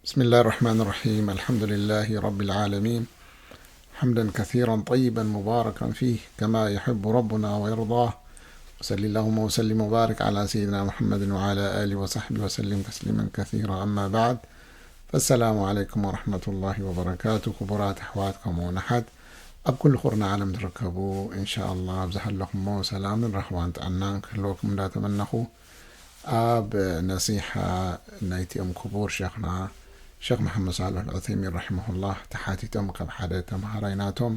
بسم الله الرحمن الرحيم. الحمد لله رب العالمين. حمدا كثيرا طيبا مباركا فيه كما يحب ربنا ويرضاه. وصل اللهم وسلم وبارك على سيدنا محمد وعلى آله وصحبه وسلم تسليما كثيرا. أما بعد، فالسلام عليكم ورحمة الله وبركاته. ክቡራት ኣሕዋት ከምኡውን ኣሓት ኣብ ኩሉ ኩርና ዓለም ትርከቡ፣ እንሻኣላ ኣብ ዝሃለኹሞ ሰላምን ራህዋን ጥዕናን ክህልወኩም እንዳተመነኹ፣ ኣብ ነሲሓ ናይቲኦም ክቡር ሸኽና ሸኽ መሓመድ ሳልሕ ኣልዑሰይሚን ረሒመሁላህ ተሓቲቶም ካብ ሓደ ተምሃራይ ናቶም፣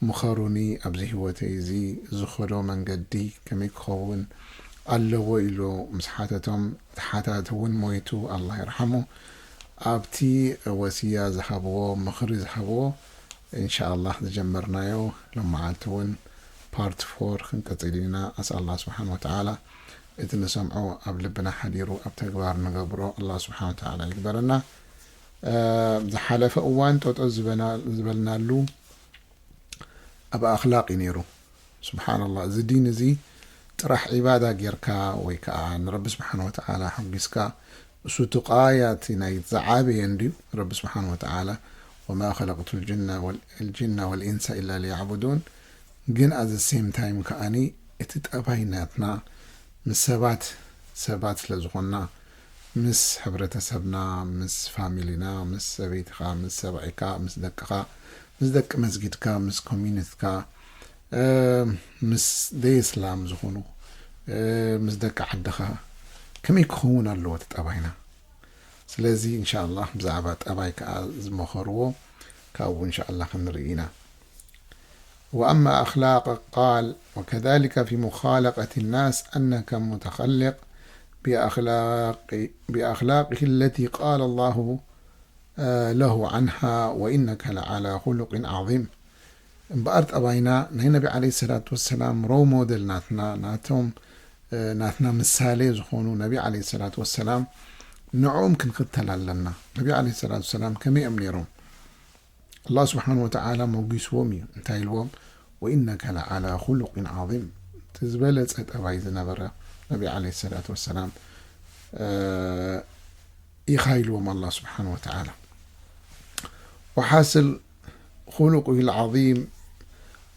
ምኸሩኒ፣ ኣብዚ ህይወተይ እዚ ዝኸዶ መንገዲ ከመይ ክኸውን ኣለዎ ኢሉ ምስ ሓተቶም፣ ተሓታቲ እውን ሞይቱ፣ ኣላህ ይርሓሙ። ኣብቲ ወስያ ዝሃብዎ፣ ምኽሪ ዝሃብዎ፣ እንሻኣላህ ዝጀመርናዮ ሎም መዓልቲ እውን ፓርት ፎር ክንቅጽል ኢና። ኣስኣል ኣላህ ስብሓን ወተዓላ እቲ ንሰምዖ ኣብ ልብና ሓዲሩ ኣብ ተግባር ንገብሮ ኣላህ ስብሓን ወተዓላ ይግበረና። እ፣ ዝሓለፈ እዋን ጠጠው ዝበና-፣ ዝበልናሉ ኣብ ኣኽላቕ እዩ ነይሩ። ስብሓንላህ፣ እዚ ዲን እዚ ጥራሕ ዒባዳ ጌርካ ወይ ከዓ ንረቢ ስብሓን ወተዓላ ሓጒስካ፣ እሱ ትቃያ እቲ ናይ ዝዓበየ እንድዩ። ረቢ ስብሓን ወተዓላ፣ "ወማ ኸለቅቱ ልጅና ወል-፣ ልጅና ወልኢንሳ ኢላ ሊያዕቡዱን"፣ ግን ኣት ዘ ሴም ታይም ከኣኒ እቲ ጠባይ ናትና ምስ ሰባት፣ ሰባት ስለ ዝኾንና፣ ምስ ሕብረተሰብና፣ ምስ ፋሚሊና፣ ምስ ሰበይትኻ፣ ምስ ሰብኣይካ፣ ምስ ደቅኻ፣ ምስ ደቂ መስጊድካ፣ ምስ ኮሚኒቲካ፣ እ፣ ምስ ደይስላም ዝኾኑ፣ እ፣ ምስ ደቂ ዓድኻ ከመይ ክኸውን ኣለዎ እቲ ጠባይና? ስለዚ እንሻኣላህ ብዛዕባ ጠባይ ከኣ ዝመኸርዎ ካብኡ እንሻኣላህ ክንርኢ ኢና። وأما أخلاق قال: وكذلك في مخالقة الناس أنك متخلق بأخلاق، بأخلاقه التي قال الله له عنها: "وإنك لعلى خلق عظيم". እምበኣር ጠባይና ናይ ነቢ ዓለይሂ ሰላቱ ወሰላም ሮል ሞዴል ናትና፣ ናቶም፣ እ፣ ናትና ምሳሌ ዝኾኑ ነቢ ዓለይሂ ሰላቱ ወሰላም ንዕኦም ክንኽተል ኣለና። ነቢ ዓለይሂ ሰላቱ ወሰላም ከመይ እዮም ነይሮም? ኣላህ ስብሓን ወተዓላ መጒስዎም እዩ። እንታይ ኢልዎም? "ወኢነከ ለዓላ ኹሉቂን ዓዚም"፣ እቲ ዝበለጸ ጠባይ ዝነበረ ነቢ ዓለይሂ ሰላቱ ወሰላም፣ እ፣ ኢኻ ኢልዎም ኣላህ ስብሓን ወተዓላ። ወሓስል ኹሉቁሂ ልዓዚም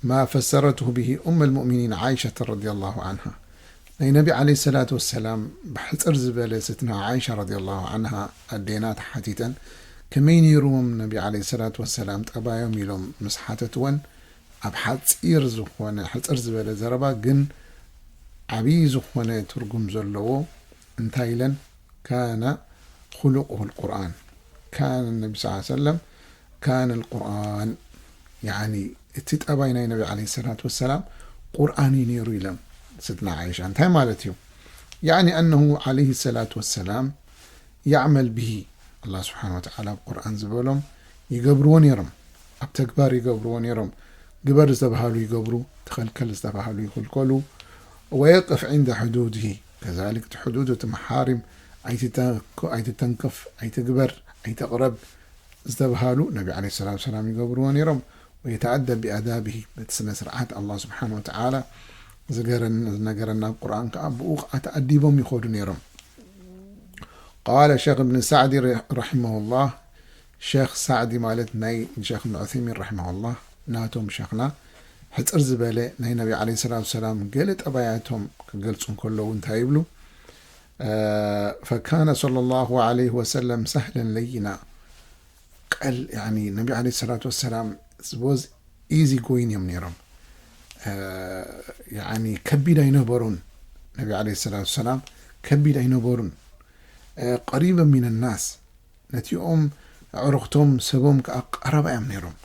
ማ ፈሰረትሁ ብሂ ኡም ልሙእሚኒን ዓይሸተ ረዲየላሁ ዓንሃ። ናይ ነቢ ዓለይሂ ሰላቱ ወሰላም ብሕጽር ዝበለ ስትና ዓይሻ ረዲየላሁ ዓንሃ ኣዴና ተሓቲተን፣ ከመይ ነይርዎም ነቢ ዓለይሂ ሰላቱ ወሰላም ጠባዮም ኢሎም ምስ ሓተትወን፣ ኣብ ሓጺር ዝኾነ፣ ሕጽር ዝበለ ዘረባ ግን ዓብዪ ዝኾነ ትርጉም ዘለዎ እንታይ ኢለን? ካነ ኹሉቁሁ ልቁርኣን። ካነ ነቢ ስ ሰለም ካነ ልቁርኣን፣ ያኒ እቲ ጠባይ ናይ ነቢ ዓለይሂ ሰላቱ ወሰላም ቁርኣን እዩ ነይሩ ኢለን ስትና ዓይሻ። እንታይ ማለት እዩ? ያኒ ኣነሁ ዓለይሂ ሰላቱ ወሰላም ያዕመል ብሂ፣ ኣላህ ስብሓን ወተዓላ ኣብ ቁርኣን ዝበሎም ይገብርዎ ነይሮም፣ ኣብ ተግባር ይገብርዎ ነይሮም። ግበር ዝተባሃሉ ይገብሩ፣ ተኸልከል ዝተባሃሉ ይኽልከሉ። ወየቅፍ ዕንደ ሕዱድሂ፣ ከዛሊክ እቲ ሕዱድ፣ እቲ መሓሪም ኣይትተ-፣ ኣይትተንክፍ፣ ኣይትግበር፣ ኣይተቕረብ ዝተባሃሉ ነቢ ዓለይሂ ሰላቱ ወሰላም ይገብርዎ ነይሮም። ወየተኣደብ ቢኣዳብሂ፣ በቲ ስነ ስርዓት ኣላህ ስብሓን ወተዓላ ዝገረን-፣ ዝነገረና ቁርኣን ከዓ ብኡ ከዓ ተኣዲቦም ይኸዱ ነይሮም። ቃለ ሸኽ እብን ሳዕዲ ረ-፣ ረሒመሁላህ፣ ሸኽ ሳዕዲ ማለት ናይ ሸኽ እብን ዑሰይሚን ረሒመሁላህ ናቶም ሸኽና፣ ሕጽር ዝበለ ናይ ነቢ ዓለይሂ ሰላቱ ወሰላም ገለ ጠባያቶም ክገልጹ እንከለዉ እንታይ ይብሉ? እ፣ ፈካነ ሰለላሁ ዓለይሂ ወሰለም ሰህለን ለይና። ቀል-፣ ያኒ ነቢ ዓለይሂ ሰላቱ ወሰላም was ኢዚ ጎይን እዮም ነይሮም። እ፣ ያኒ ከቢድ ኣይነበሩን። ነቢ ዓለይሂ ሰላቱ ወሰላም ከቢድ ኣይነበሩን። እ፣ ቀሪበ ሚን ናስ፣ ነቲኦም ኣዕሩኽቶም ሰቦም ከኣ ቀረባ እዮም ነይሮም።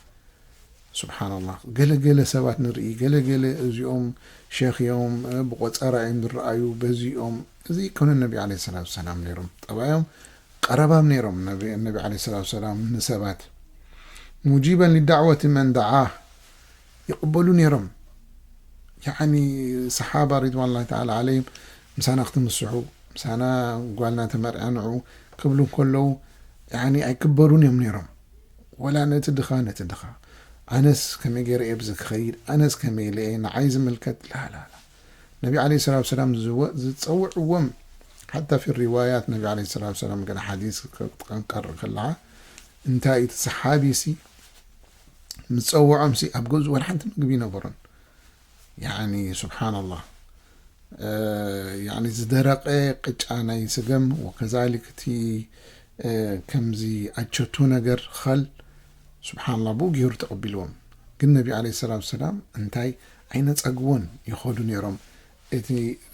ስብሓንላህ፣ ገለ ገለ ሰባት ንርኢ፣ ገለ ገለ እዚኦም ሸኽ እዮም፣ እ፣ ብቆጸራ እዮም ዝረኣዩ፣ በዚኦም፣ እዚ ኣይኮነን ነቢ ዓለይሂ ሰላቱ ወሰላም ነይሮም። ጠባዮም ቀረባም ነይሮም፣ ነቢ፣ ነቢ ዓለይሂ ሰላቱ ወሰላም ንሰባት። ሙጂበን ሊዳዕወቲ መን ደዓህ፣ ይቕበሉ ነይሮም። ያኒ ሰሓባ ሪድዋንላሂ ተዓላ ዓለይሂም ምሳና ክትምስሑ፣ ምሳና ጓልና ተመርዕያ ንዑ ክብሉ እንከለዉ፣ ያኒ ኣይክበሩን እዮም ነይሮም። ወላ ነቲ ድኻ፣ ነቲ ድኻ፣ ኣነስ ከመይ ገይረ እየ ብዚ ክኸይድ፣ ኣነስ ከመይ ኢለ እየ፣ ንዓይ ዝምልከት፣ ላ፣ ላ፣ ላ። ነቢ ዓለይሂ ሰላቱ ወሰላም ዝወ-፣ ዝጸውዕዎም ሓታ ፊ ሪዋያት ነቢ ዓለይሂ ሰላቱ ወሰላም ገለ ሓዲስ ክትቀርእ ከለኻ እንታይ እቲ ሰሓቢ ሲ ምስ ጸውዖም ሲ ኣብ ገዝኡ ወላ ሓንቲ ምግቢ ይነበሮን። ያኒ ሱብሓነላህ። ያኒ ዝደረቐ ቅጫ ናይ ስገም ወከዛሊክ እቲ ከምዚ ኣቸቶ ነገር ኸል ሱብሓነላህ ብኡ ገይሩ ተቐቢልዎም። ግን ነቢ ዓለይሂ ሰላቱ ወሰላም እንታይ ኣይነጸግቦን ይኸዱ ነይሮም። እቲ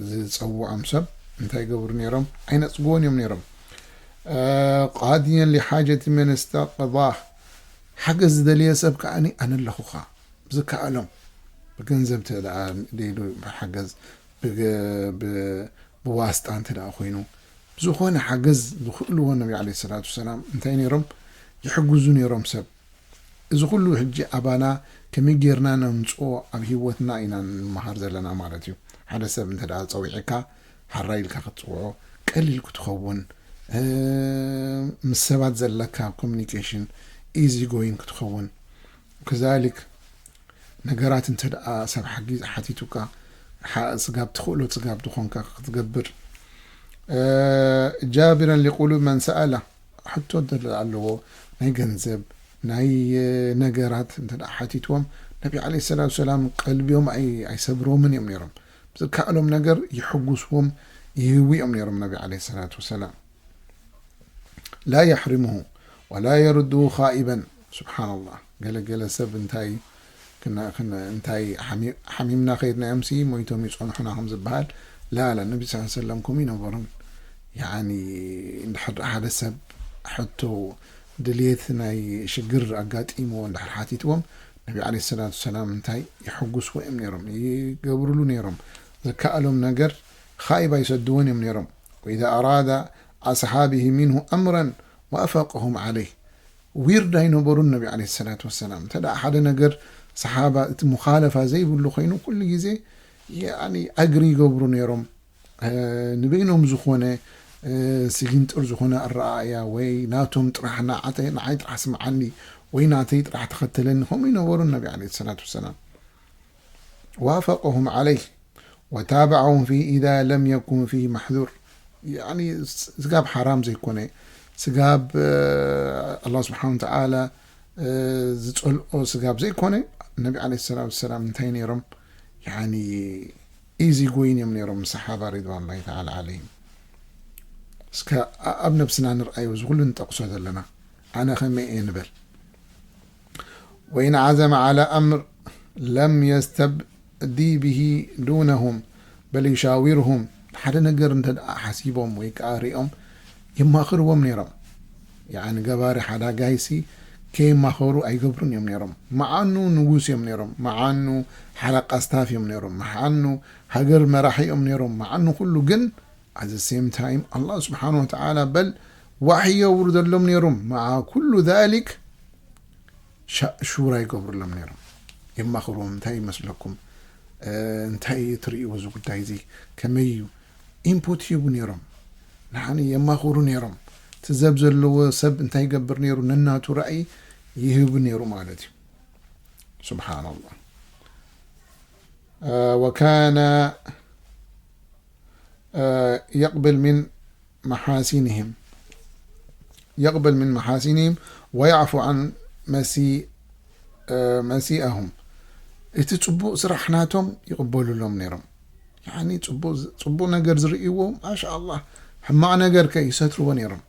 ዝጸውዖም ሰብ እንታይ ይገብሩ ነይሮም? ኣይነጽግቦን እዮም ነይሮም። ቃድየን ሊሓጀቲ መን እስተቅዳህ ሓገዝ ዝደልየ ሰብ ከዓኒ ኣነ ኣለኹኻ ዝከኣሎም ብገንዘብ እንተ ደኣ ደይሉ ብሓገዝ ብገ- ብ- ብዋስጣ እንተ ደኣ ኮይኑ ብዝኾነ ሓገዝ ዝኽእልዎ ነቢ ዓለይሂ ሰላቱ ወሰላም እንታይ ነይሮም ይሕግዙ ነይሮም ሰብ። እዚ ኩሉ ሕጂ ኣባና ከመይ ጌርና ነምፅኦ ኣብ ህይወትና ኢና ንምሃር ዘለና ማለት እዩ። ሓደ ሰብ እንተ ደኣ ፀዊዕካ ሓራይ ኢልካ ክትፅውዖ ቀሊል ክትኸውን፣ ምስ ሰባት ዘለካ ኮሚኒኬሽን ኢዚ ጎይን ክትኸውን፣ ከዛሊክ ነገራት እንተ ደኣ ሰብ ሓጊዝ ሓቲቱካ ስጋብ ትኽእሎ ስጋብ ዝኾንካ ክትገብር ጃብረን ሊቁሉብ መን ሰኣላ ሕቶ እንተ ኣለዎ ናይ ገንዘብ ናይ ነገራት እንተ ሓቲትዎም ነቢ ዓለ ሰላት ሰላም ቀልቢዮም ኣይሰብርዎምን እዮም ነይሮም። ዝከኣሎም ነገር ይሕጉስዎም ይህቡ እዮም ነይሮም ነቢ ዓለ ሰላት ወሰላም። ላ የሕርምሁ ወላ የርድሁ ኻኢበን። ስብሓንላህ፣ ገለገለ ሰብ እንታይ እንታይ ሓሚምና ከይድናዮም ሲ ሞይቶም ይፀንሑና ከም ዝበሃል ላላ ነቢ ስ ሰለም ከምኡ ይነበሩን። ያኒ እንድሕር ሓደ ሰብ ሕቶ ድልየት ናይ ሽግር ኣጋጢምዎ እንድሕር ሓቲትዎም ነቢ ዓለ ሰላት ሰላም እንታይ ይሕጉስዎ እዮም ነይሮም፣ ይገብርሉ ነይሮም። ዘከኣሎም ነገር ኻኢብ ኣይሰድዎን እዮም ነይሮም። ወኢዛ ኣራዳ ኣስሓቢሂ ሚንሁ ኣምረን ወኣፈቀሁም ዓለይህ ዊርድ ኣይነበሩን ነቢ ዓለይሂ ሰላቱ ወሰላም። እንተ ደኣ ሓደ ነገር ሰሓባ እቲ ሙኻለፋ ዘይብሉ ኮይኑ ኩሉ ግዜ ያኒ ኣግሪ ይገብሩ ነይሮም። ንበይኖም ዝኾነ ስጊንጥር ዝኾነ ኣረኣእያ ወይ ናቶም ጥራሕ ንዓይ ጥራሕ ስምዓኒ ወይ ናተይ ጥራሕ ተኸተለኒ ከምኡ ይነበሩን ነቢ ዓለይሂ ሰላቱ ወሰላም። ዋፈቀሁም ዓለይህ ወታበዐሁም ፊህ ኢዛ ለም የኩን ፊህ ማሕዙር። ያኒ ስጋብ ሓራም ዘይኮነ ስጋብ ኣላህ ስብሓን ወተዓላ ዝፀልኦ ስጋብ ዘይኮነ ነቢ ዓለይሂ ሰላቱ ወሰላም እንታይ ነይሮም? ያኒ ኢዚ ጎይን እዮም ነይሮም ሰሓባ ሪድዋንላሂ ተዓላ ዓለይሂም። እስከ ኣብ ነብስና ንርኣዮ እዚ ኩሉ ንጠቕሶ ዘለና ኣነ ከመይ እየ ንበል። ወኢን ዓዘመ ዓላ ኣምር ለም የስተብዲ ብሂ ዱነሁም በል ዩሻዊርሁም። ሓደ ነገር እንተ ደኣ ሓሲቦም ወይ ከዓ ሪኦም የማኽርዎም ነይሮም። ያኒ ገባሪ ሓዳጋይሲ ከየማኸሩ ኣይገብሩን እዮም ነይሮም። መዓኑ ንጉስ እዮም ነይሮም፣ መዓኑ ሓለቃ ስታፍ እዮም ነይሮም፣ መዓኑ ሃገር መራሒ እዮም ነይሮም፣ መዓኑ ኩሉ ግን ኣት ሴም ታይም ኣላህ ስብሓን ወተዓላ በል ዋሕይ የውርደሎም ነይሮም። መዓ ኩሉ ዛሊክ ሹራ ይገብሩሎም ነይሮም። የማኽርዎም፣ እንታይ ይመስለኩም? እንታይ ትርእይዎ እዚ ጉዳይ እዚ ከመይ እዩ? ኢንፑት ይህቡ ነይሮም፣ ንዓኒ የማኽሩ ነይሮም። እቲ ዘብ ዘለዎ ሰብ እንታይ ይገብር ነይሩ? ነናቱ ራእይ ይህቡ ነይሩ ማለት እዩ። ስብሓንላህ። ወካነ የቅብል ምን መሓሲንህም የቅበል ምን መሓሲኒህም ወያዕፉ ዓን መሲአሁም። እቲ ፅቡቕ ስራሕ ናቶም ይቕበሉሎም ነይሮም። ያኒ ፅቡቕ ነገር ዝርእይዎ ማሻ ኣላህ፣ ሕማቕ ነገር ከ ይሰትርዎ ነይሮም፣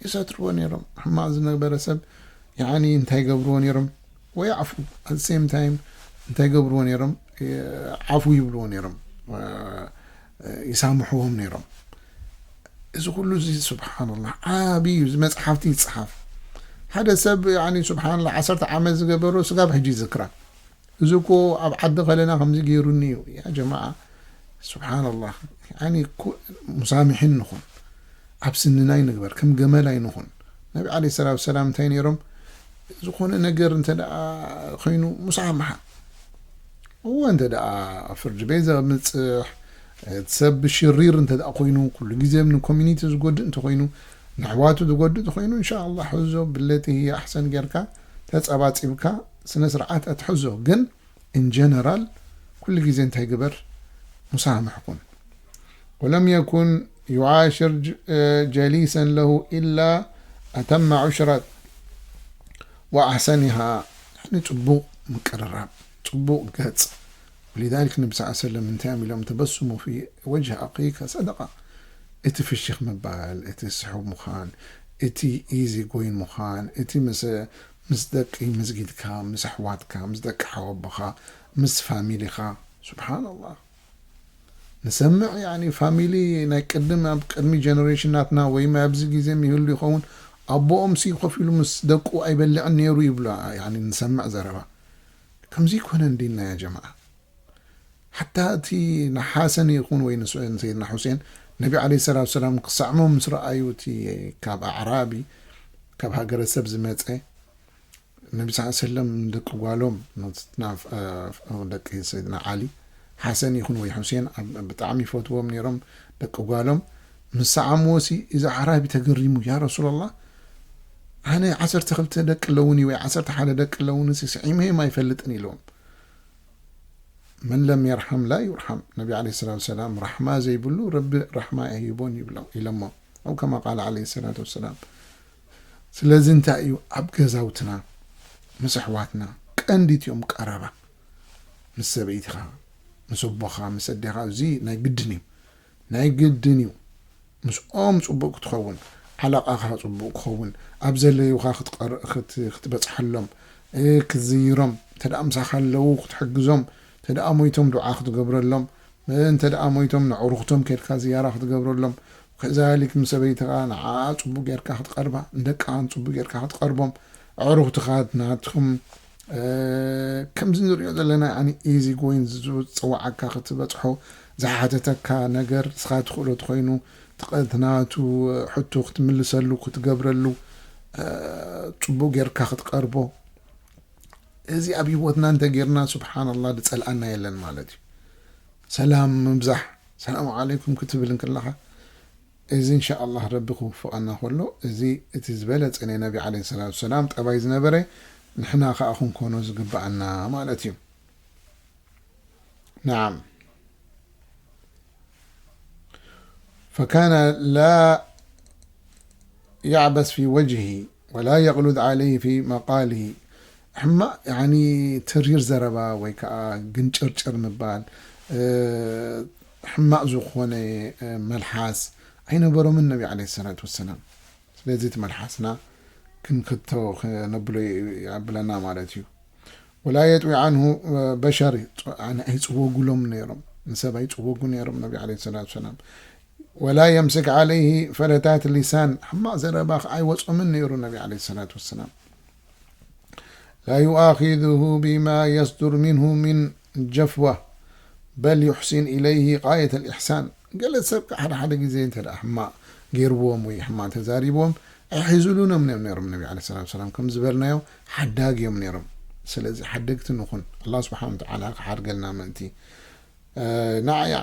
ይሰትርዎ ነይሮም። ሕማቕ ዝነበረ ሰብ ያኒ እንታይ ገብርዎ ነይሮም? ወያዕፉ። ኣት ሴም ታይም እንታይ ገብርዎ ነይሮም? ዓፉ ይብልዎ ነይሮም፣ ይሳምሕዎም ነይሮም። እዚ ኩሉ እዚ ስብሓንላህ ዓብዪ እዩ። እዚ መፅሓፍቲ ይፅሓፍ። ሓደ ሰብ ያኒ ስብሓንላህ ዓሰርተ ዓመት ዝገበሮ ስጋብ ሕጂ ይዝክራ። እዚ እኮ ኣብ ዓዲ ከለና ከምዚ ገይሩኒ እዩ። ያ ጀማዓ ስብሓንላህ፣ ያኒ ሙሳሚሒን ንኹን፣ ኣብ ስንና ኣይንግበር፣ ከም ገመል ኣይንኹን። ነቢ ዓለይሂ ሰላቱ ወሰላም እንታይ ነይሮም? ዝኾነ ነገር እንተ ደኣ ኮይኑ ሙሳምሓ። እወ እንተ ደኣ ፍርዲ ቤት ዘምፅሕ እቲ ሰብ ሽሪር እንተ ደኣ ኮይኑ፣ ኩሉ ግዜ ንኮሚኒቲ ዝጎድእ እንተኮይኑ፣ ንኣሕዋቱ ዝጎድእ እንተኮይኑ፣ እንሻ ኣላህ ሕዞ ብለቲ ህየ ኣሕሰን ጌርካ ተፀባፂብካ ስነ ስርዓት ኣትሕዞ። ግን ኢን ጀነራል ኩሉ ግዜ እንታይ ግበር? ሙሳምሕ ኩን። ወለም የኩን يعاشر ج-، جليسا له إلا أتم عشرة وأحسنها، يعني ጽቡቕ ምቅርራብ፣ ጽቡቕ ገጽ። ولذلك النبي صلى الله عليه وسلم እንታይ እዮም ኢሎም? تبسم في وجه أخيك صدقة። እቲ ፍሽኽ ምባል፣ እቲ ስሑው ምዃን፣ እቲ ኢዚ ጎይን ምዃን፣ እቲ ምስ፣ ምስ ደቂ መስጊድካ፣ ምስ ኣሕዋትካ፣ ምስ ደቂ ሓወቦኻ፣ ምስ ፋሚሊኻ። ሱብሓነላህ። ንሰምዕ፣ ያኒ፣ ፋሚሊ ናይ ቅድም፣ ኣብ ቅድሚ ጀነሬሽን ናትና ወይ ኣብዚ ግዜ ይህሉ ይኸውን፣ ኣቦኦም ሲ ኮፍ ኢሉ ምስ ደቁ ኣይበልዕን ነይሩ ይብሉ፣ ያኒ፣ ንሰምዕ ዘረባ። ከምዚ ይኮነ እንዲና ያ ጀማዓ። ሓታ እቲ ንሓሰን ይኹን ወይ ንስ-፣ ንሰይድና ሑሴን፣ ነቢ ዓለይሂ ሰላቱ ወሰላም ክሰዕሞም ምስ ረኣዩ፣ እቲ ካብ ኣዕራቢ፣ ካብ ሃገረ ሰብ ዝመጸ፣ ነቢ ሰለላሁ ዐለይሂ ወሰለም ደቂ ጓሎም፣ ና-፣ ና-፣ ደቂ ሰይድና ዓሊ፣ ሓሰን ይኹን ወይ ሑሴን፣ ኣብ-፣ ብጣዕሚ ይፈትዎም ነይሮም ደቂ ጓሎም። ምስ ሰዓምዎ ሲ፣ እዚ ኣዕራቢ ተገሪሙ፣ "ያ ረሱላላህ፣ ኣነ ዓሰርተ ክልተ ደቂ ኣለውኒ ወይ ዓሰርተ ሓደ ደቂ ኣለውኒ ሲ፣ ስዒመዮም ኣይፈልጥን" ኢሎም። "መን ለም የርሓም ላ ዩርሓም"፣ ነቢ ዓለይሂ ሰላቱ ወሰላም፣ ራሕማ ዘይብሉ ረቢ ራሕማ ኣይህቦን ይብሎም፣ ኢሎሞ። ኣው ከማ ቃለ ዓለይሂ ሰላቱ ወሰላም። ስለዚ እንታይ እዩ? ኣብ ገዛውትና፣ ምስ ኣሕዋትና፣ ቀንዲ እቲኦም ቀረባ፣ ምስ ሰበይትኻ፣ ምስ ኣቦኻ፣ ምስ ኣዴኻ፣ እዚ ናይ ግድን እዩ። ናይ ግድን እዩ። ምስኦም ጽቡቕ ክትኸውን፣ ዓላቓኻ ጽቡቕ ክኸውን፣ ኣብ ዘለዩኻ ክትቀር-፣ ክት-፣ ክትበጽሓሎም፣ እ፣ ክትዝይሮም፣ እንተ ደኣ ምሳኻ ኣለዉ ክትሕግዞም፣ እንተ ደኣ ሞይቶም ዱዓ ክትገብረሎም፣ እ፣ እንተ ደኣ ሞይቶም ንዕሩኽቶም ኬድካ ዝያራ ክትገብረሎም፣ ከዛሊክ ምስ ሰበይትኻ ንዓኣ ጽቡቕ ጌርካ ክትቀርባ፣ ንደቅኻን ጽቡቕ ጌርካ ክትቀርቦም፣ ኣዕሩኽትኻ ናትኹም፣ እ፣ ከምዚ ንሪኦ ዘለና፣ ያኒ፣ ኢዚ ጎይን ዝጽውዓካ ክትበጽሖ ዝሓተተካ ነገር፣ ንስኻ ትኽእሎ ተኾይኑ፣ ትቐ-፣ እቲ ናቱ ሕቶ ክትምልሰሉ፣ ክትገብረሉ፣ እ፣ ጽቡቕ ጌርካ ክትቀርቦ። እዚ ኣብ ህይወትና እንተ ጌርና፣ ሱብሓነላህ፣ ዝጸልኣና የለን ማለት እዩ። ሰላም ምብዛሕ፣ ሰላም ዓለይኩም ክትብል እንከለኻ፣ እዚ እንሻኣላህ ረቢ ክውፍቐና ከሎ፣ እዚ እቲ ዝበለጸ ናይ ነቢ ዓለይሂ ሰላቱ ወሰላም ጠባይ ዝነበረ፣ ንሕና ከኣ ክንኮኖ ዝግብኣና ማለት እዩ። نعم. فكان لا يعبس في وجهه ولا يغلظ عليه في مقاله. ሕማቕ፣ ያኒ፣ ተሪር ዘረባ ወይ ከኣ ግንጭርጭር ምባል፣ እ፣ ሕማቕ ዝኾነ፣ እ፣ መልሓስ ኣይነበሮምን ነቢ ዓለይሂ ሰላቱ ወሰላም። ስለዚ እቲ መልሓስና ክንክቶ ክነብሎ ይኣብለና ማለት እዩ። ولا يطوي عنه بشر، ኣነ ኣይጽወጉሎም ነይሮም፣ ንሰብ ኣይጽወጉ ነይሮም ነቢ ዓለይሂ ሰላቱ ወሰላም። ولا يمسك عليه فلتات اللسان، ሕማቕ ዘረባ ከዓ ኣይወጾምን ነይሩ ነቢ ዓለይሂ ሰላቱ ወሰላም። لا يؤاخذه بما يصدر منه من جفوة بل يحسن إليه غاية الإحسان። ገለ ሰብ ከዓ ሓደ ሓደ ግዜ እንተ ደኣ ሕማቕ ገይርዎም ወይ ሕማቕ ተዛሪብዎም ኣይሕዝሉን እዮም ነይሮም ነቢ ዓለይሂ ሰላቱ ወሰላም። ከም ዝበልናዮ ሓዳግ እዮም ነይሮም። ስለዚ ሓደግቲ ንኹን፣ ኣላህ ስብሓነ ወተዓላ ክሓድገልና ምእንቲ። እ፣ ናዕያ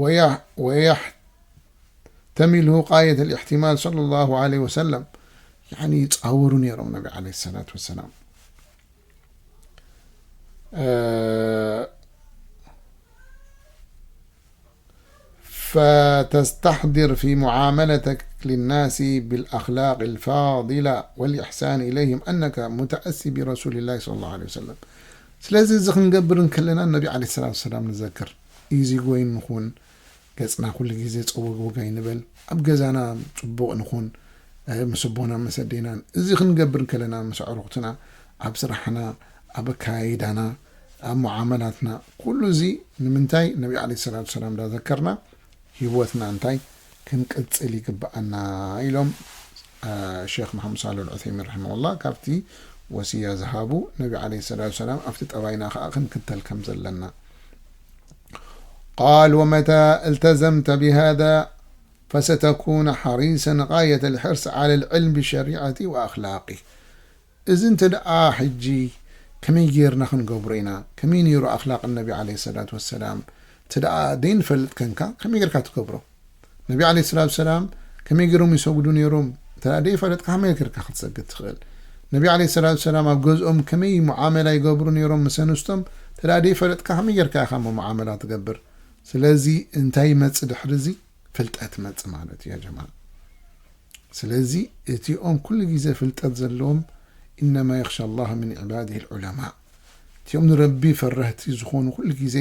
ወያ-፣ ወያሕተሚልሁ غاية الاحتمال صلى الله عليه وسلم። ያኒ ይጻወሩ ነይሮም ነቢ ዓለይሂ ሰላቱ ወሰላም። እ፣ فتستحضر في معاملتك للناس بالأخلاق الفاضلة والإحسان إليهم أنك متأسي برسول الله صلى الله عليه وسلم. ስለዚ እዚ ክንገብር እንከለና ነቢ ዓለይሂ ሰላቱ ወሰላም ንዘክር፣ ኢዚ ጎይን ንኹን፣ ገጽና ኩሉ ግዜ ጸወግወግ ኣይንበል፣ ኣብ ገዛና ጽቡቕ ንኹን፣ እ፣ ምስ ኣቦና ምስ ኣዴናን። እዚ ክንገብር እንከለና ምስ ኣዕሩኽትና፣ ኣብ ስራሕና፣ ኣብ ኣከያይዳና፣ ኣብ መዓመላትና፣ ኩሉ እዚ ንምንታይ ነቢ ዓለይሂ ሰላቱ ወሰላም እንዳዘከርና ህይወትና እንታይ ክንቅጽል ይግብኣና ኢሎም፣ እ፣ ሼኽ መሓመድ ሳልሕ ኣልዑሰይሚን ረሒመሁላህ ካብቲ ወስያ ዝሃቡ ነቢ ዓለይሂ ሰላቱ ወሰላም ኣብቲ ጠባይና ከኣ ክንክተል ከም ዘለና። قال: ومتى التزمت بهذا فستكون حريصا غاية الحرص على العلم بالشريعة وأخلاقه. እዚ እንተ ደኣ ሕጂ ከመይ ጌርና ክንገብሮ ኢና? ከመይ ነይሩ ኣኽላቕ ነቢ ዓለይሂ ሰላቱ ወሰላም? እንተ ደኣ ደይንፈልጥ ከንካ ከመይ ጌርካ ትገብሮ? ነቢ ዓለይሂ ሰላቱ ወሰላም ከመይ ጌሮም ይሰግዱ ነይሮም? እንተ ደኣ ደይፈለጥካ ከመይ ጌርካ ክትሰግድ ትኽእል? ነቢ ዓለይሂ ሰላቱ ወሰላም ኣብ ገዝኦም ከመይ ሙዓመላ ይገብሩ ነይሮም ምስ ኣንስቶም? እንተ ደኣ ደይፈለጥካ ከመይ ጌርካ ኢኻ እሞ ሙዓመላ ትገብር? ስለዚ እንታይ ይመጽእ ድሕሪ እዚ? ፍልጠት መጽእ ማለት እዩ ያ ጀማዓ። ስለዚ እቲኦም ኩሉ ግዜ ፍልጠት ዘለዎም፣ إنما يخشى الله من عباده العلماء፣ እቲኦም ንረቢ ፈረህቲ ዝኾኑ ኩሉ ግዜ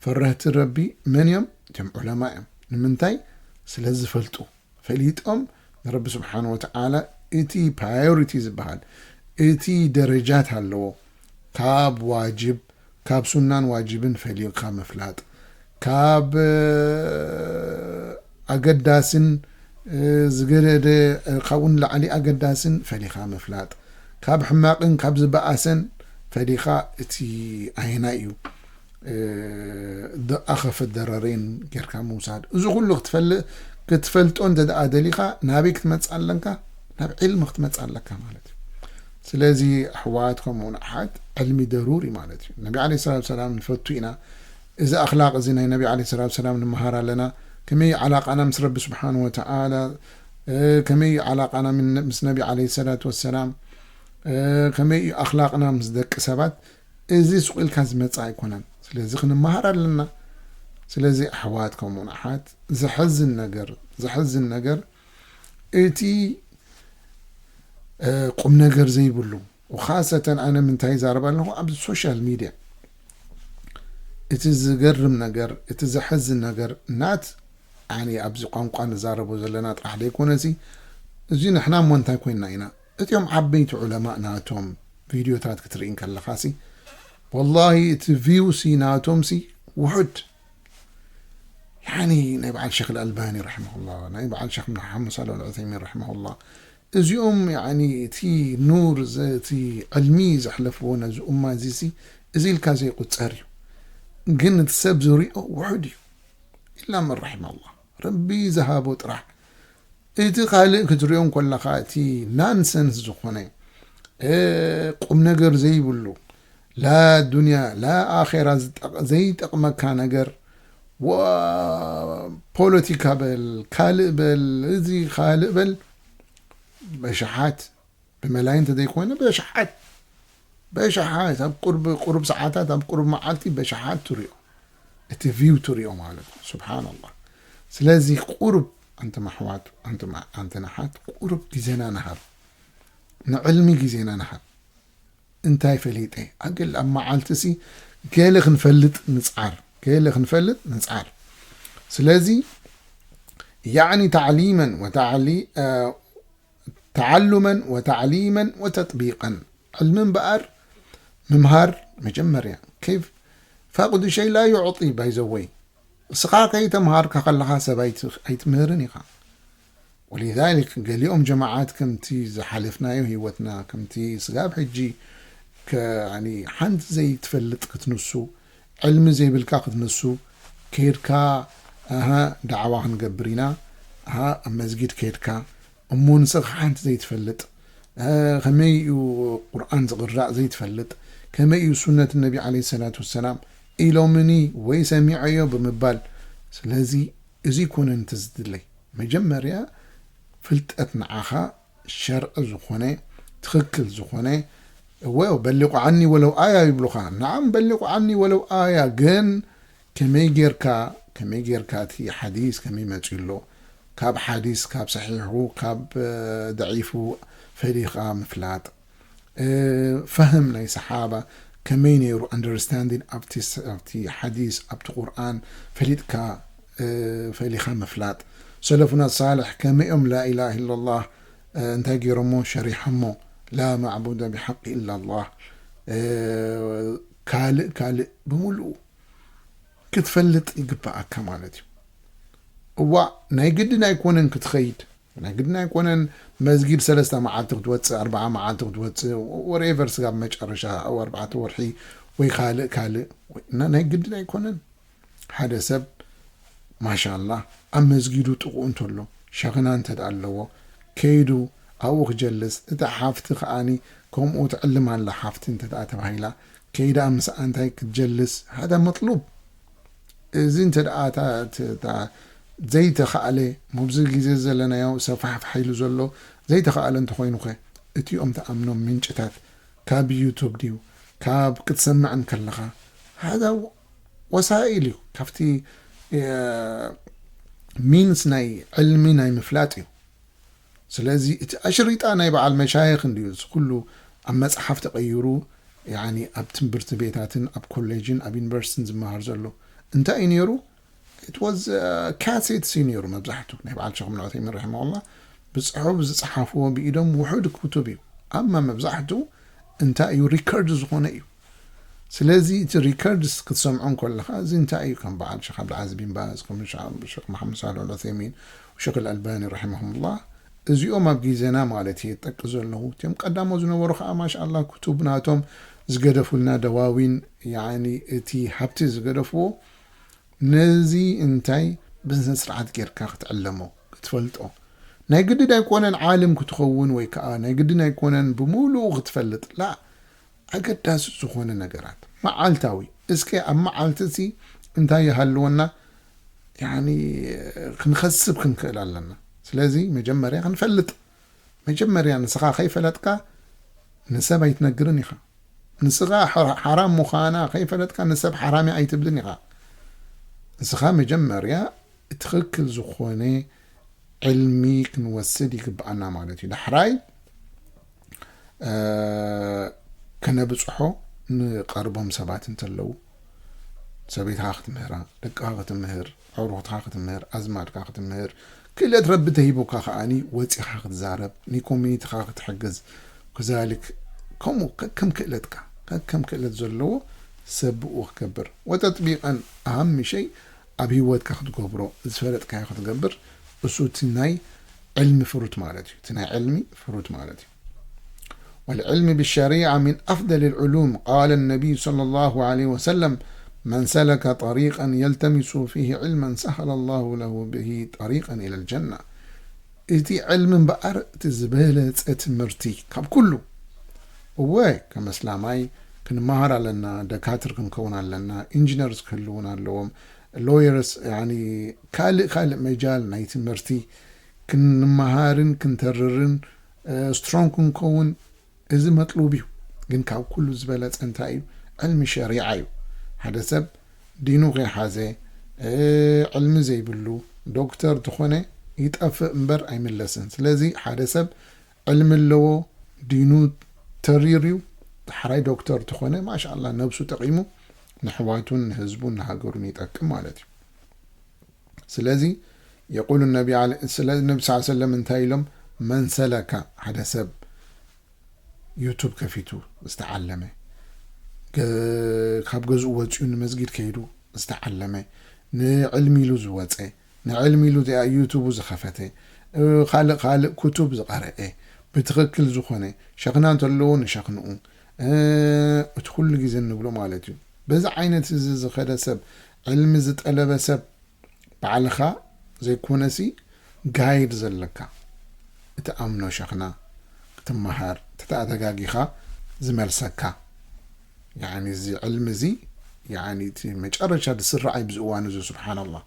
ፈረህቲ ረቢ መን እዮም? እቲኦም ዑለማ እዮም። ንምንታይ? ስለ ዝፈልጡ፣ ፈሊጦም ንረቢ ስብሓን ወተዓላ እቲ ፕራዮሪቲ ዝበሃል እቲ ደረጃት ኣለዎ። ካብ ዋጅብ ካብ ሱናን ዋጅብን ፈሊኻ ምፍላጥ፣ ካብ ኣገዳስን ዝገደደ፣ ካብኡ ንላዕሊ ኣገዳስን ፈሊኻ ምፍላጥ፣ ካብ ሕማቕን ካብ ዝበኣሰን ፈሊኻ እቲ ኣየናይ እዩ ኣኸፈ ደረሬን ጌርካ ምውሳድ። እዚ ኩሉ ክትፈልጥ ክትፈልጦ እንተ ደኣ ደሊኻ ናበይ ክትመጽእ ኣለካ? ናብ ዕልሚ ክትመጽእ ኣለካ ማለት እዩ። ስለዚ ኣሕዋት ከምኡውን ኣሓት ዕልሚ ደሩሪ ማለት እዩ። ነቢ ዓለይሂ ሰላቱ ሰላም ንፈቱ ኢና። እዚ ኣኽላቕ እዚ ናይ ነቢ ዓለይሂ ሰላቱ ሰላም ንመሃር ኣለና። ከመይ ዓላቃና ምስ ረቢ ስብሓን ወተዓላ፣ ከመይ ዓላቃና ምስ ነቢ ዓለይሂ ሰላቱ ወሰላም፣ ከመይ ኣኽላቅና ምስ ደቂ ሰባት፣ እዚ ስቕ ኢልካ ዝመጽእ ኣይኮነን። ስለዚ ክንመሃር ኣለና። ስለዚ ኣሕዋት ከምኡን ኣሓት ዘሐዝን ነገር ዘሐዝን ነገር እቲ ቁም ነገር ዘይብሉ፣ ወኻሰተን ኣነ ምንታይ ይዛረብ ኣለኹ ኣብዚ ሶሻል ሚድያ፣ እቲ ዝገርም ነገር እቲ ዘሐዝን ነገር ናት ኣነ ኣብዚ ቋንቋ ንዛረቦ ዘለና ጥራሕ ዘይኮነሲ፣ እዚ ንሕና እሞ እንታይ ኮይንና ኢና? እቲኦም ዓበይቲ ዑለማእ ናቶም ቪድዮታት ክትርኢ እንከለኻሲ፣ ወላሂ እቲ ቪውሲ ናቶምሲ ውሑድ። ያኒ ናይ በዓል ሸኽ ኣልኣልባኒ ረሒመሁላ፣ ናይ በዓል ሸኽ መሓመድ ሳልሕ ኣልዑሰይሚን ረሒመሁላ፣ እዚኦም ያኒ እቲ ኑር እቲ ዕልሚ ዘሕለፍዎ ነዚ ኡማ እዚሲ እዚ ኢልካ ዘይቁጸር እዩ። ግን እቲ ሰብ ዝሪኦ ውሑድ እዩ። ኢላ መን ረሒመ ኣላህ፣ ረቢ ዝሃቦ ጥራሕ። እቲ ካልእ ክትሪኦ እንኮለኻ እቲ ናንሰንስ ዝኾነ ቁም ነገር ዘይብሉ ላ ዱንያ ላ ኣኼራ ዘይጠቕመካ ነገር፣ ፖለቲካ በል ካልእ በል እዚ ካልእ በል በሽሓት ብመላይ እንተዘይኮይኑ በሽሓት በሽሓት ኣብ ቁርብ ቁሩብ ሰዓታት ኣብ ቁሩብ መዓልቲ በሽሓት ትሪኦ፣ እቲ ቪው ትሪኦ ማለት እዩ። ስብሓንላህ። ስለዚ ቁሩብ ኣንተም ኣሕዋት ኣንተም ኣንተን ኣሓት ቁሩብ ግዜና ንሃብ፣ ንዕልሚ ግዜና ንሃብ። እንታይ ፈሊጠ ኣገል ኣብ መዓልቲ ሲ ገለ ክንፈልጥ ንፅዓር፣ ገለ ክንፈልጥ ንፅዓር። ስለዚ ያዕኒ ታዕሊመን ወታዕሊ ተዓሉመን ወታዕሊመን ወተጥቢቀን። ዕልሚ እምበኣር ምምሃር መጀመርያ። ከይፍ ፋቅዱ ሸይ ላ ዩዕጢ ባይዘወይ። እስኻ ከይተምሃርካ ከለኻ ሰብ ኣይትምህርን ኢኻ። ወሊዛሊክ ገሊኦም ጀማዓት ከምቲ ዝሓለፍናዮ ህይወትና ከምቲ ስጋብ ሕጂ ሓንቲ ዘይትፈልጥ ክትንሱ ዕልሚ ዘይብልካ ክትንሱ ከይድካ ኣሃ ዳዕዋ ክንገብር ኢና ኣሃ ኣብ መስጊድ ከይድካ እሞ ንስኻ ሓንቲ ዘይትፈልጥ ከመይ እዩ ቁርኣን ዝቕራእ ዘይትፈልጥ ከመይ እዩ ሱነት ነቢ ዓለ ሰላት ወሰላም ኢሎምኒ ወይ ሰሚዐዮ ብምባል ስለዚ እዚ ይኮነን እቲ ዝድለይ መጀመርያ ፍልጠት ንዓኻ ሸርዒ ዝኾነ ትኽክል ዝኾነ እወ በሊቁ ዓኒ ወለው ኣያ ይብሉኻ። ናዓም በሊቁ ዓኒ ወለው ኣያ ግን ከመይ ጌርካ ከመይ ጌርካ እቲ ሓዲስ ከመይ መፂኡ ኣሎ ካብ ሓዲስ ካብ ሰሒሑ ካብ ደዒፉ ፈሊኻ ምፍላጥ ፈህም ናይ ሰሓባ ከመይ ነይሩ understanding ኣብቲ ሓዲስ ኣብቲ ቁርኣን ፈሊጥካ ፈሊኻ ምፍላጥ ሰለፉና ሳልሕ ከመይ እዮም ላኢላህ ኢላላህ እንታይ ገይሮሞ ሸሪሖሞ ላ ማዕቡደ ብሓቂ ኢላላህ ካልእ ካልእ ብምሉኡ ክትፈልጥ ይግባኣካ ማለት እዩ። እዋእ ናይ ግድን ኣይኮነን ክትኸይድ ናይ ግድን ኣይኮነን መስጊድ ሰለስተ መዓልቲ ክትወፅእ ኣርባዓ መዓልቲ ክትወፅእ whatever ስጋብ መጨረሻ ኣብ ኣርባዕተ ወርሒ ወይ ካልእ ካልእ ናይ ግድን ኣይኮነን ሓደ ሰብ ማሻላ ኣብ መስጊዱ ጥቕኡ እንተሎ ሸኽና እንተ ኣለዎ ከይዱ ኣብኡ ክጀልስ እታ ሓፍቲ ከዓኒ ከምኡ ትዕልም ኣላ ሓፍቲ እንተ ተባሂላ ከይዳ ምስኣ እንታይ ክትጀልስ ሓደ መጥሉብ እዚ እንተ ደኣ ዘይተኻእለ መብዚ ግዜ ዘለናዮ ሰፋሕፋሕ ኢሉ ዘሎ ዘይተኻእለ እንተኾይኑኸ እቲኦም ተኣምኖም ምንጭታት ካብ ዩቱብ ድዩ ካብ ክትሰምዕን ከለኻ ሓደ ወሳኢል እዩ ካብቲ ሚንስ ናይ ዕልሚ ናይ ምፍላጥ እዩ። ስለዚ እቲ ኣሽሪጣ ናይ በዓል መሻይኽ እንድዩ፣ እዚ ኩሉ ኣብ መጽሓፍ ተቐይሩ፣ ያኒ ኣብ ትምህርቲ ቤታትን ኣብ ኮሌጅን ኣብ ዩኒቨርሲቲን ዝመሃር ዘሎ እንታይ እዩ ነይሩ? It was cassettes እዩ ነይሩ መብዛሕቱ። ናይ በዓል ሸኽ እብን ዑሰይሚን ረሒመሁላህ ብጽሑፍ ዝጸሓፍዎ ብኢዶም ውሑድ ክቱብ እዩ። ኣማ መብዛሕቱ እንታይ እዩ ሪከርድ ዝኾነ እዩ። ስለዚ እቲ ሪከርድስ ክትሰምዖ እንከለኻ እዚ እንታይ እዩ ከም በዓል ሸኽ ዓብድልዓዚዝ ቢን ባዝ፣ ከም ሸኽ መሓመድ ሳልሕ ኣልዑሰይሚን፣ ሸኽ ኣልኣልባኒ ረሒመሁሙላህ፣ እዚኦም ኣብ ግዜና ማለት እየ ጠቂ ዘለኹ። እቲኦም ቀዳሞ ዝነበሩ ኸዓ ማሻኣላህ ክቱብ ናቶም ዝገደፉልና ደዋዊን፣ ያኒ እቲ ሃብቲ ዝገደፍዎ ነዚ እንታይ ብስነ ስርዓት ጌርካ ክትዕለሞ ክትፈልጦ ናይ ግድን ኣይኮነን ዓልም ክትኸውን ወይ ከዓ ናይ ግድን ኣይኮነን ብምሉኡ ክትፈልጥ ላ ኣገዳሲ ዝኾነ ነገራት መዓልታዊ እስከ ኣብ መዓልቲ እዚ እንታይ ይሃልወና ያኒ ክንኸስብ ክንክእል ኣለና። ስለዚ መጀመርያ ክንፈልጥ መጀመርያ ንስኻ ከይፈለጥካ ንሰብ ኣይትነግርን ኢኻ። ንስኻ ሓራም ምዃና ከይፈለጥካ ንሰብ ሓራሚ ኣይትብልን ኢኻ። ንስኻ መጀመርያ ትኽክል ዝኾነ ዕልሚ ክንወስድ ይግብኣና ማለት እዩ። ዳሕራይ ከነብፅሖ ንቐርቦም ሰባት እንተለዉ ሰበይትኻ ክትምህራ፣ ደቅኻ ክትምህር፣ ኣዕሩኽትኻ ክትምህር፣ ኣዝማድካ ክትምህር፣ ክእለት ረቢ ተሂቡካ ከዓኒ ወፂኻ ክትዛረብ፣ ንኮሚኒቲኻ ክትሕግዝ፣ ከዛሊክ ከምኡ ከከም ክእለትካ ከከም ክእለት ዘለዎ ሰብ ብኡ ክገብር ወተጥቢቐን ኣሃም ሸይ ኣብ ህይወትካ ክትገብሮ ዝፈለጥካዮ ክትገብር እሱ እቲ ናይ ዕልሚ ፍሩት ማለት እዩ። እቲ ናይ ዕልሚ ፍሩት ማለት እዩ። والعلم بالشريعة من أفضل العلوم. قال النبي صلى الله عليه وسلم: من سلك طريقا يلتمس فيه علما سهل الله له به طريقا إلى الجنة. እቲ ዕልሚ እምበኣር እቲ ዝበለፀ ትምህርቲ ካብ ኩሉ እወ ከም እስላማይ ክንመሃር ኣለና። ደካትር ክንከውን ኣለና። ኢንጂነርስ ክህልውን ኣለዎም። ሎየርስ ካልእ ካልእ መጃል ናይ ትምህርቲ ክንመሃርን ክንተርርን ስትሮንግ ክንከውን እዚ መጥሉብ እዩ። ግን ካብ ኩሉ ዝበለፀ እንታይ እዩ? ዕልሚ ሸሪዓ እዩ። ሓደ ሰብ ዲኑ ከይሓዘ ዕልሚ ዘይብሉ ዶክተር ተኾነ ይጠፍእ እምበር ኣይምለስን። ስለዚ ሓደ ሰብ ዕልሚ ኣለዎ፣ ዲኑ ተሪር እዩ፣ ዳሕራይ ዶክተር ተኾነ ማሻኣላ ነብሱ ጠቒሙ ንሕዋቱን ንህዝቡን ንሃገሩን ይጠቅም ማለት እዩ። ስለዚ የቁሉ ነቢ ስለ ነቢ ስ ሰለም እንታይ ኢሎም? መን ሰለካ ሓደ ሰብ ዩቱብ ከፊቱ ዝተዓለመ፣ ካብ ገዝኡ ወፂኡ ንመስጊድ ከይዱ ዝተዓለመ፣ ንዕልሚ ኢሉ ዝወፀ፣ ንዕልሚ ኢሉ እዚኣ ዩቱቡ ዝኸፈተ፣ ካልእ ካልእ ክቱብ ዝቐረአ፣ ብትኽክል ዝኾነ ሸኽና እንተለዎ ንሸኽንኡ፣ እቲ ኩሉ ግዜ እንብሎ ማለት እዩ። በዚ ዓይነት እዚ ዝኸደ ሰብ፣ ዕልሚ ዝጠለበ ሰብ ባዕልኻ ዘይኮነሲ ጋይድ ዘለካ፣ እቲ ኣምኖ ሸኽና ክትመሃር፣ ተተኣተጋጊኻ ዝመልሰካ። ያኒ እዚ ዕልሚ እዚ ያኒ እቲ መጨረሻ ዝስራዕ እዩ ብዚ እዋን እዚ። ስብሓንላህ።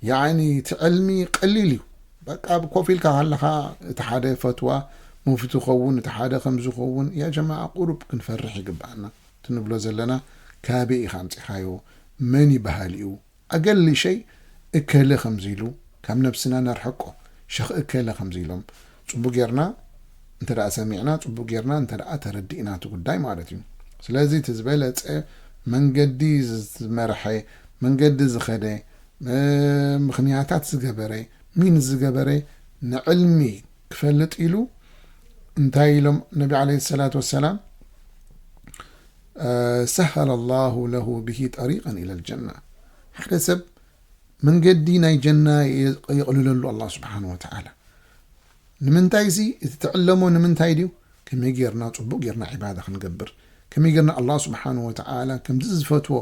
ያኒ እቲ ዕልሚ ቀሊል እዩ። በቃ ኮፍ ኢልካ ከለኻ እቲ ሓደ ፈትዋ ሙፍቲ ኸውን፣ እቲ ሓደ ከምዚ ኸውን። ያ ጀማዓ ቁሩብ ክንፈርሕ ይግብኣና። እቲ ንብሎ ዘለና ካበይ ኢኻ ኣምፂኻዮ? መን ይበሃል እዩ? ኣገሊ ሸይ እከለ ከምዚ ኢሉ ካብ ነብስና ነርሕቆ። ሸኽ እከለ ከምዚ ኢሎም ጽቡቅ ጌርና እንተ ደኣ ሰሚዕና፣ ጽቡቅ ጌርና እንተ ደኣ ተረዲእና እቲ ጉዳይ ማለት እዩ። ስለዚ እቲ ዝበለጸ መንገዲ ዝመርሐ፣ መንገዲ ዝኸደ፣ ምኽንያታት ዝገበረ፣ ሚን ዝገበረ ንዕልሚ ክፈልጥ ኢሉ እንታይ ኢሎም ነቢ ዓለይሂ ሰላቱ ወሰላም? ሰሀለ ላሁ ለሁ ብሂ ጠሪቀን ኢለል ጀና። ሓደ ሰብ መንገዲ ናይ ጀና የቕልለሉ ኣላህ ስብሓን ወተዓላ። ንምንታይ ሲ እቲ ትዕለሞ ንምንታይ ድዩ? ከመይ ጌርና ጽቡቕ ጌርና ዒባዳ ክንገብር፣ ከመይ ጌርና ኣላህ ስብሓን ወተዓላ ከምዚ ዝፈትዎ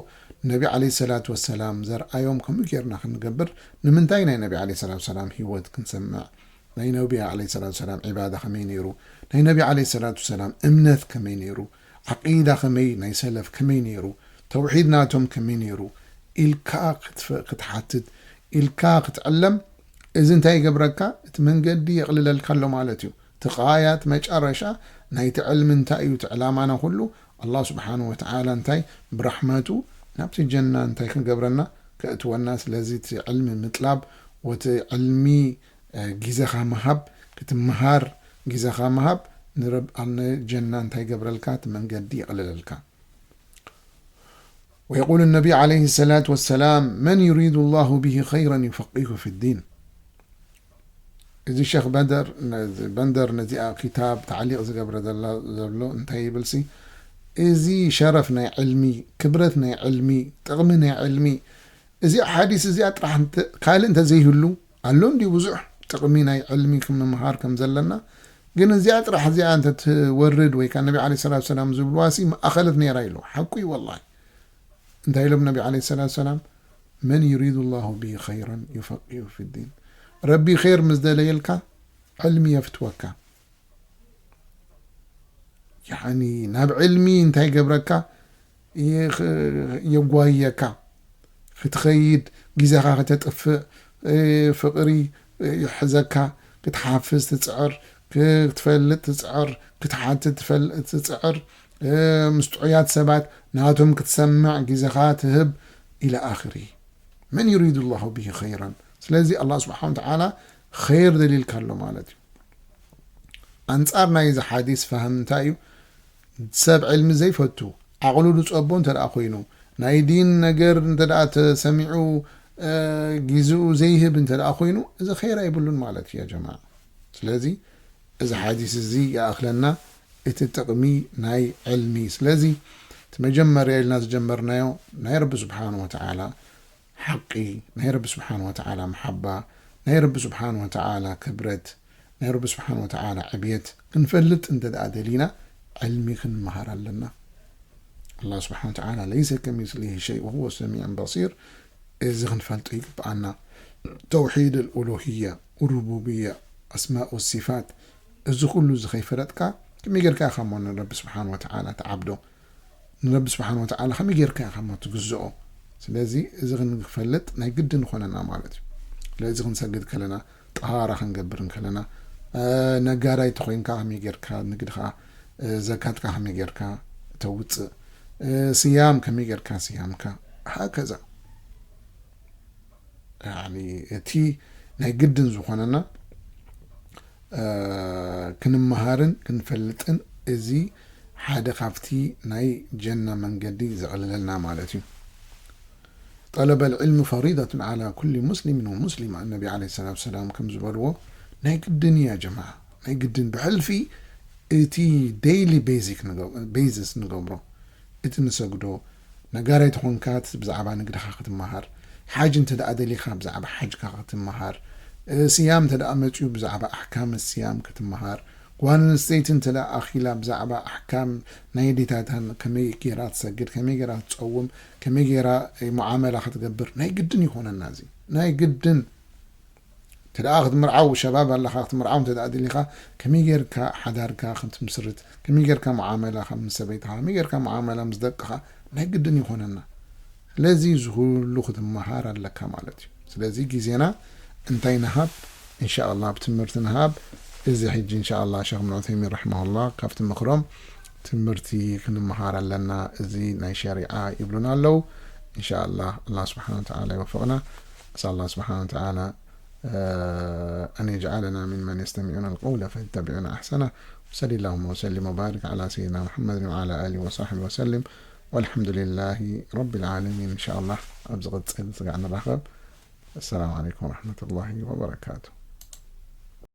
ነቢ ዓለይሂ ሰላቱ ወሰላም ዘርኣዮም ከምኡ ጌርና ክንገብር። ንምንታይ ናይ ነቢ ዓለይሂ ሰላቱ ወሰላም ህይወት ክንሰምዕ፣ ናይ ነቢ ዓለይሂ ሰላቱ ወሰላም ዒባዳ ከመይ ነይሩ፣ ናይ ነቢ ዓለይሂ ሰላቱ ወሰላም እምነት ከመይ ነይሩ፣ ዓቂዳ ከመይ ናይ ሰለፍ ከመይ ነይሩ፣ ተውሒድ ናቶም ከመይ ነይሩ ኢልካ ክትፈ-፣ ክትሓትት ኢልካ ክትዕለም፣ እዚ እንታይ ይገብረካ? እቲ መንገዲ የቕልለልካ ኣሎ ማለት እዩ። እቲ ቃያ፣ እቲ መጨረሻ ናይቲ ዕልሚ እንታይ እዩ? እቲ ዕላማና ኩሉ ኣላህ ስብሓን ወተዓላ እንታይ ብራሕመቱ ናብቲ ጀና እንታይ ክንገብረና? ከእትወና። ስለዚ እቲ ዕልሚ ምጥላብ ወቲ ዕልሚ ግዜኻ ምሃብ ክትምሃር ግዜኻ ምሃብ ንጀና እንታይ ይገብረልካ? እቲ መንገዲ ይቕልለልካ። ويقول النبي عليه الصلاة والسلام من يريد الله به خيرا يفقهه في الدين. እዚ ሸኽ በንደር ነዚኣ ክታብ ታዕሊቕ ዝገብረ ዘሎ እንታይ ይብልሲ? እዚ ሸረፍ ናይ ዕልሚ፣ ክብረት ናይ ዕልሚ፣ ጥቕሚ ናይ ዕልሚ፣ እዚኣ ሓዲስ እዚኣ ጥራሕ ካልእ እንተዘይህሉ ኣሎ እንዲ ብዙሕ ጥቕሚ ናይ ዕልሚ ክምምሃር ከም ዘለና፣ ግን እዚኣ ጥራሕ እዚኣ እንተትወርድ ወይ ከዓ ነቢ ዓለ ሰላት ሰላም ዝብልዋ ሲ መኣኸለት ነይራ ኢሉ ሓቁ እዩ። ወላሂ እንታይ ኢሎም ነቢ ዓለ ሰላት ሰላም? መን ዩሪዱ ላሁ ብሂ ኸይረን ዩፈቂሁ ፊዲን። ረቢ ኸይር ምስ ደለየልካ ዕልሚ የፍትወካ። ያኒ ናብ ዕልሚ እንታይ ገብረካ? የጓየካ ክትኸይድ፣ ግዜኻ ከተጥፍእ፣ ፍቕሪ ይሕዘካ፣ ክትሓፍዝ ትፅዕር፣ ክትፈልጥ ትፅዕር፣ ክትሓትት ትፅዕር፣ ምስ ጥዑያት ሰባት ናቶም ክትሰምዕ ግዜኻ ትህብ ኢለ ኣኽሪ። መን ዩሪዱ ላሁ ብሂ ኸይረን። ስለዚ ኣላ ስብሓን ተዓላ ኸይር ደሊልካ ኣሎ ማለት እዩ። ኣንጻር ናይዚ ሓዲስ ፋህም እንታይ እዩ? ሰብ ዕልሚ ዘይፈቱ፣ ዓቕሉ ዝጸቦ እንተ ደኣ ኮይኑ፣ ናይ ዲን ነገር እንተ ደኣ ተሰሚዑ፣ እ፣ ግዜኡ ዘይህብ እንተ ደኣ ኮይኑ፣ እዚ ኸይር ኣይብሉን ማለት እዩ፣ ያ ጀማዓ። ስለዚ፣ እዚ ሓዲስ እዚ ይኣኽለና፣ እቲ ጥቕሚ ናይ ዕልሚ። ስለዚ፣ እቲ መጀመርያ ኢልና ዝጀመርናዮ፣ ናይ ረቢ ስብሓን ወተዓላ ሓቂ፣ ናይ ረቢ ስብሓን ወተዓላ መሓባ፣ ናይ ረቢ ስብሓን ወተዓላ ክብረት፣ ናይ ረቢ ስብሓን ወተዓላ ዕብየት ክንፈልጥ እንተ ደኣ ደሊና፣ ዕልሚ ክንመሃር ኣለና። ኣላህ ስብሓን ወተዓላ ለይሰ ከሚስሊሂ ሸይ ወሁወ ሰሚዑን በሲር፣ እዚ ክንፈልጦ ይግብኣና። ተውሒድ ኣልኡሉህያ፣ ሩቡብያ፣ ኣስማእ ወሲፋት፣ እዚ ኩሉ እዚ ከይፈለጥካ፣ ከመይ ጌርካ ኢኻ እሞ ንረቢ ስብሓን ወተዓላ ትዓብዶ? ንረቢ ስብሓን ወተዓላ ከመይ ጌርካ ኢኻ እሞ ትግዝኦ? ስለዚ እዚ ክንፈልጥ ናይ ግድን ይኾነና ማለት እዩ። ስለዚ ክንሰግድ ከለና፣ ጠሃራ ክንገብር እንከለና፣ እ፣ ነጋዳይ ተኾይንካ ከመይ ጌርካ ንግድኻ፣ እ፣ ዘካትካ ከመይ ጌርካ ተውፅእ፣ እ፣ ስያም ከመይ ጌርካ ስያምካ፣ ሃከዛ። ያኒ እቲ ናይ ግድን ዝኾነና፣ እ፣ ክንመሃርን ክንፈልጥን እዚ ሓደ ካብቲ ናይ ጀና መንገዲ ዘቕልለልና ማለት እዩ። ጠለበል ዕልሚ ፈሪደቱን ዓላ ኩሊ ሙስሊምን ወሙስሊማ፣ ነቢ ዓለይሂ ሰላቱ ወሰላም ከም ዝበልዎ፣ ናይ ግድን እዩ ያ ጀማዓ፣ ናይ ግድን። ብሕልፊ እቲ ዴይሊ ቤዚክ ንገ-፣ ቤዚስ ንገብሮ፣ እቲ ንሰግዶ፣ ነጋዳይ ተኾንካ ብዛዕባ ንግድኻ ክትመሃር፣ ሓጅ እንተ ደኣ ደሊኻ ብዛዕባ ሓጅካ ክትመሃር፣ እ፣ ስያም እንተ ደኣ መጺኡ ብዛዕባ ኣሕካም ስያም ክትመሃር፣ ጓል ኣንስተይቲ እንተ ደኣ ኣኺላ ብዛዕባ ኣሕካም ናይ ኣዴታታን ከመይ ገይራ ትሰግድ፣ ከመይ ገይራ ትጸውም፣ ከመይ ገይራ፣ እ፣ ሙዓመላ ክትገብር ናይ ግድን ይኾነና እዚ። ናይ ግድን። እንተ ደኣ ክትምርዓው ሸባብ ኣለኻ፣ ክትምርዓው እንተ ደኣ ደሊኻ፣ ከመይ ጌርካ ሓዳርካ ከም ትምስርት፣ ከመይ ጌርካ ሙዓመላ ከም ምስ ሰበይትኻ፣ ከመይ ጌርካ ሙዓመላ ምስ ደቅኻ ናይ ግድን ይኾነና። ስለዚ እዚ ኩሉ ክትመሃር ኣለካ ማለት እዩ። ስለዚ ግዜና እንታይ ንሃብ? እንሻ ኣላህ ኣብ ትምህርቲ ንሃብ። እዚ ሕጂ እንሻ ኣላህ ሸኽ እብን ዑሰይሚን ረሒመሁላህ ካብቲ ምኽሮም ትምህርቲ ክንመሃር ኣለና፣ እዚ ናይ ሸሪዓ ይብሉና ኣለዉ። እንሻ ኣላህ ኣላህ ስብሓን ወተዓላ ይወፍቕና። ኣስኣል ኣላህ ስብሓን ወተዓላ أن يجعلنا ممن يستمعون القول فيتبعون أحسنه. وصلى اللهم وسلم وبارك على سيدنا محمد وعلى آله وصحبه وسلم. والحمد لله رب العالمين. إن شاء الله ኣብ ዝቕጽል ስጋዕ ንራኸብ። السلام عليكم ورحمة الله وبركاته.